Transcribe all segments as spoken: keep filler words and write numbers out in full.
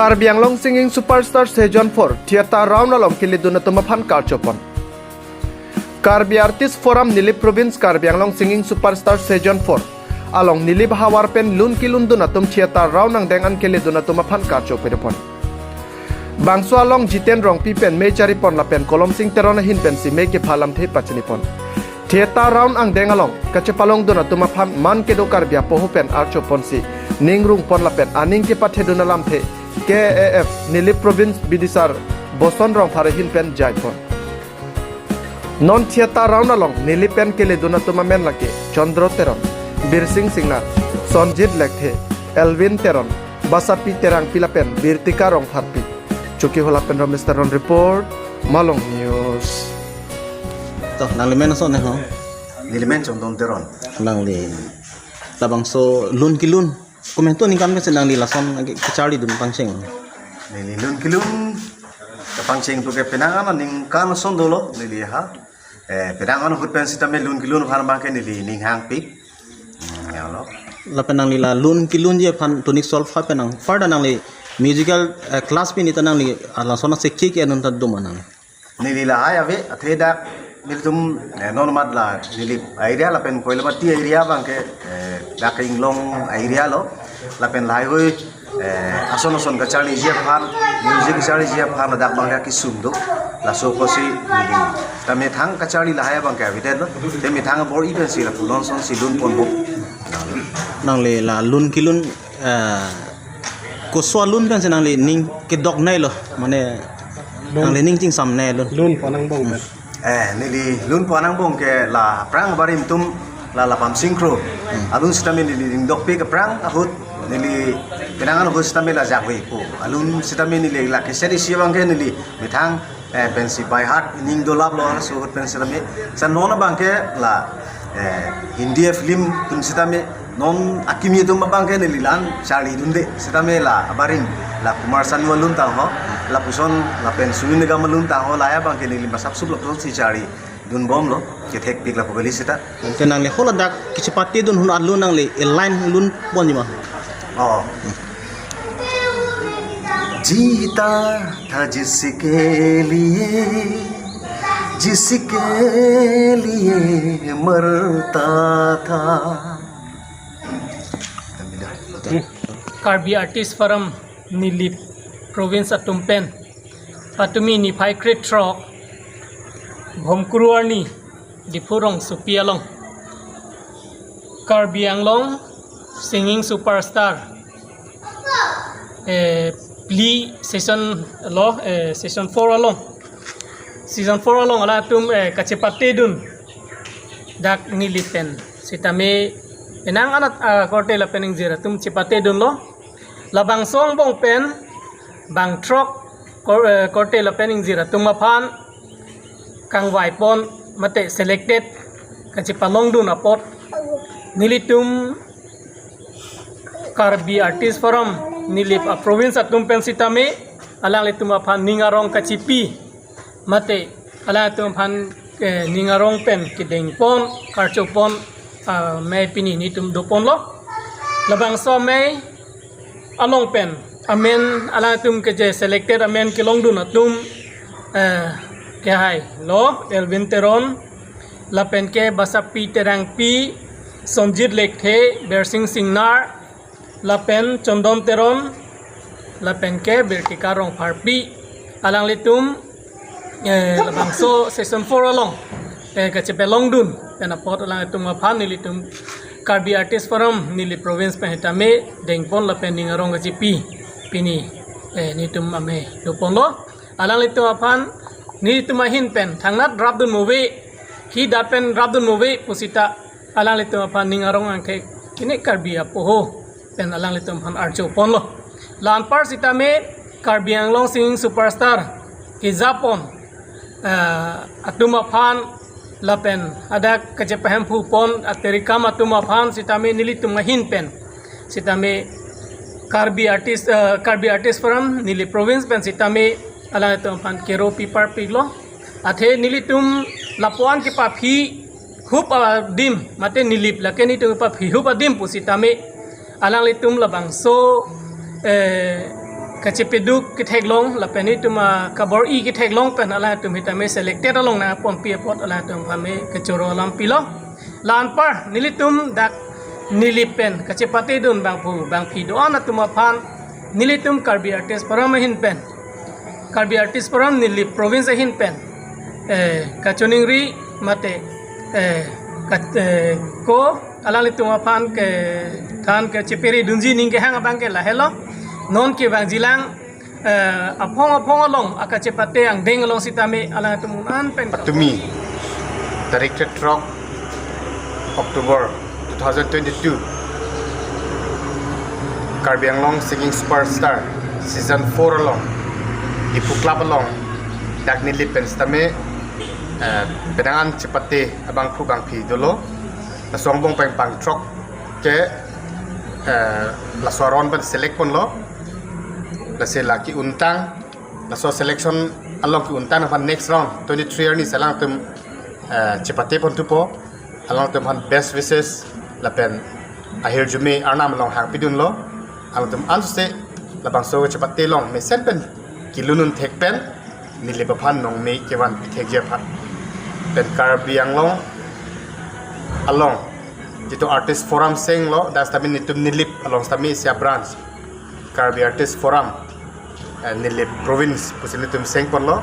Karbi Anglong Singing Superstar Season four Theatre Round along keledun atum aphan karchopon. Karbi Artist Forum Nilip Province Karbi Anglong Singing Superstar Season four along Nilip havar pen lun kelundun atum Theatre Round angdeng an keledun atum aphan karcho pedopon. Bangso along Jiten Rongpi pen mei charipon lapen Kolom Sing Teron ahin pensi mei kepha lamthe pachinipon. Theatre Round angdeng along kachepalongdun atum aphan man kedo Karbi apoho pen archoponsi ning rungpon lapen aning kepathedun alamthe K A F Nilip Province Bidisar Boson Rongphar ahin pen jaipon. Non Theatre Round along Nilip pen keledun atum amen lake Chandra Teron, Birsing Singnar, Sonjit Lekthe, Elvin Teron, Basapi Terangpi lapen Birtika Rongpharpi. Chokihola pen Ramesh Teron report, Malong News. To, nangli men ason ne ho? Neli men Chandra Teron. Nangli labangso lun kelun. Komantu aningkan pensi nangli lason agi kacharlidun pangcheng? Neli lun kelun kapangcheng tu ke penang aningkan ason dolo neli ha. Eh, penang ahut pen sitame lun kelun aphan abangke neli ning hangpik. Hmm, ya lo. Lapen nangli la lun kelunji aphan tonic solfa penang. Further nangli musical, eh, class pini ta nangli, ah, lason asekhi ke anun ta dum anang. Neli lahai ave, athe dak nelitum, eh, non mat la Nilip area lapen Koilamati area abangke, eh, dak Inglong area lo, lapen lahai hui, eh, ason ason kacharliji aphan, music kacharliji aphan ladak abangke kesung do, laso apotsi neli ta methang kacharli lahai abangke avedet lo, te methang bor-i pensi lapu non asonsi lun ponpo. Nangli la lun kelun, eh, koso alun pensi nangli ning kedok nei lo, mane lun. Nangli ning chingsam nei lun. Lun pon angbong pen. Eh, neli lun pon angbong ke la aphrang abarim atum la lapam singkro. Hmm. Alun sitame neli ning dokpik aphrang ahut neli penang ahut sitame la jakvepo. Alun sitame neli la keset isi abangke neli methang, eh, pensi by heart ning dolap lo laso ahut pen sitame. Sa non abangke la, eh, Hindi film atum sitame non akimi atum abangke neli la-an charlidunde sitame la abarim la Kumar Sanu alun tangho, lapuson lapen Soenu Nigam alun tangho, lahai abangke neli masapsup lapuson si charlidun bomlo, kethekpik lapu kali sita. Ante nangli hala dak kachepatedun ahut alun nangli line lun ponji ma? Oh. जीता था जिसके लिए, जिसके लिए मरता था। Karbi Artist Forum Nilip Province atum pen patumi niphai krethrok Bhomkuru arni Diphu rongsopi along Karbi Anglong Singing Superstar, eh, phli season lo, eh, season four along, season four along alangtum, eh, kachepatedun dak Nilip pen sitame penang anat, ah, korte lapen ingjir atum chepatedunlo. Labangso angbong pen bangthrok kor-, eh, korte lapen ingjir atum aphan kangvaipon mate selected kachepalongdun apot nelitum Karbi Artist Forum Nilip a province atum pen sitame alanglitum aphan ning arong kachipi mate alangtum aphan, eh, ning arong pen kedengpon karchopon, ah, mei pini nelitum doponlo. Labangso mei along pen amen alangtum keje selected amen kelongdun atum, eh, kehai lo Elvin Teron, lapen ke Basapi Terangpi, Sonjit Lekthe, Bersing Singnar, lapen Chandra Teron, lapen ke Birtika Rongpharpi. Alanglitum, eh, labangso season four along, eh, kachepalongdun pen apot alanglitum aphan nelitum Karbi Artist Forum Nilip province pen sitame dengpon lapen ning arong kachipi pini, eh, nelitum amei doponlo. Alanglitum aphan nelitum ahin pen thangnat rapdun move, khi dat pen rapdun move pusita alanglitum aphan ning arong angthek kene Karbi apoho pen alanglitum aphan archoponlo. La anpar sitame Karbi Anglong Singing Superstar kejapon, eh, atum aphan lapen adak kachepahemphupon aterikam atum aphan sitame nelitum ahin pen sitame Karbi Artist, eh, Karbi Artist Forum Nilip province pen sitame alanglitum aphan kero piparpiklo. Athe nelitum lapuan kepaphi hup adim mate Nilip lake nelitum kepaphi hup adim pusitame alanglitum labangso, eh, kachepeduk ketheklong lapen itum akabor-i ketheklong pen alangtum sitame selected along nangponpi apot alangtum aphan me kechoro alam pilo. La anpar nelitum dak Nilip pen kachepatedun bangphu bangphi do-an atum aphan nelitum Karbi Artist Forum ahin pen, Karbi Artist Forum Nilip Province ahin pen, eh, kachoningri mate, eh, ka, eh, ko alanglitum aphan kethan kacheperedunji ning kehang abang ke lahelo. Non kevangjilang, eh, aphong aphong along akachepate angdeng along sitame alangtum un-an pen ka- Patumi, tarik throk October two thousand twenty-two, Karbi Anglong Singing Superstar Season four along, Diphu Club along, dak Nilip pen sitame, eh, penang an chepate abangphu bangphi dolo. Laso angbong pen pangthrok ke, eh, laso aron pen select ponlo. Lasi la ki-untang, laso selection along ki-untang aphan next round twenty-three arni si alangtum, eh, chepate ponthupo. Alangtum aphan best wishes lapen ahirjume arnam along hangpidunlo. Alangtum ansi labangso chepate along mesen pen kelun un thek pen Nilip aphan nongme kevan pithekji aphan. Pen Karbi Anglong along jitu Artist Forum senglo, dak sitame nelitum Nilip along sitame isi a-branch Karbi Artist Forum, eh, Nilip Province pusi nelitum seng ponlo,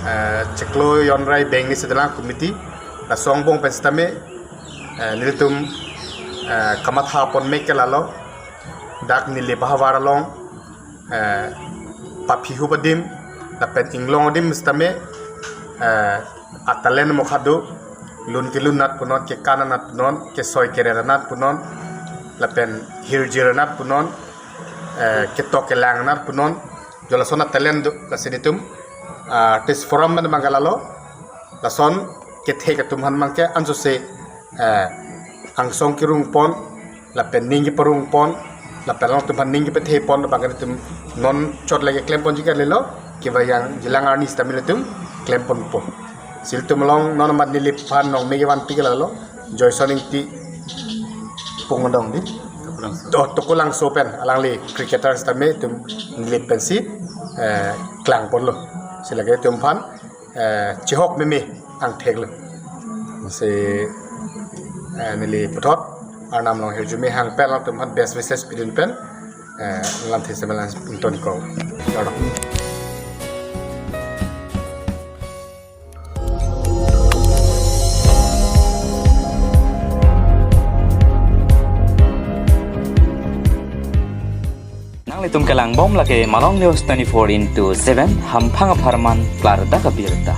eh, chiklo jon ra beng ni sedelang committee. Laso angbong pen sitame, eh, nelitum, eh, kamatha pon me ke lalo, dak Nilip ahavar along, eh, paphihup adim lapen inglong adim sitame, eh, a-talent mokha do, lun kelun anat punon, kekan anat punon, kesoi keret anat punon, lapen hirjir anat punon, eh, ketok kelang anat punon, jo lason a-talent do, lasi nelitum, ah, Artist Forum pen abang ke lalo, lason kethek atum aphan abang ke ansi, eh, angsong kerung pon, lapen ning keparong pon, lapen alangtum aphan ning kepathe pon, abang ke nelitum non chot lake klem ponji kalilo, kevangjilang arni sitame nelitum klem ponpo. Si ilitum along non amat Nilip aphan nongme kevanpi ke lalo, Joyson Ingti, Pung Adong di. Tukulangso. Oh, Tukulangso pen, alangli cricketer sitame itum Nilip pensi, eh, klang ponlo. Si lake itum aphan, eh, chihok meme angthek lo. Si, eh, neli puthot arnam along hirjume hang pen alangtum aphan best wishes pidun pen, eh, lamthe semelan unton ko. Kardom. Nanglitum kelang bom lake Malong News twenty-four into seven, hamphang apharman klardak abirta.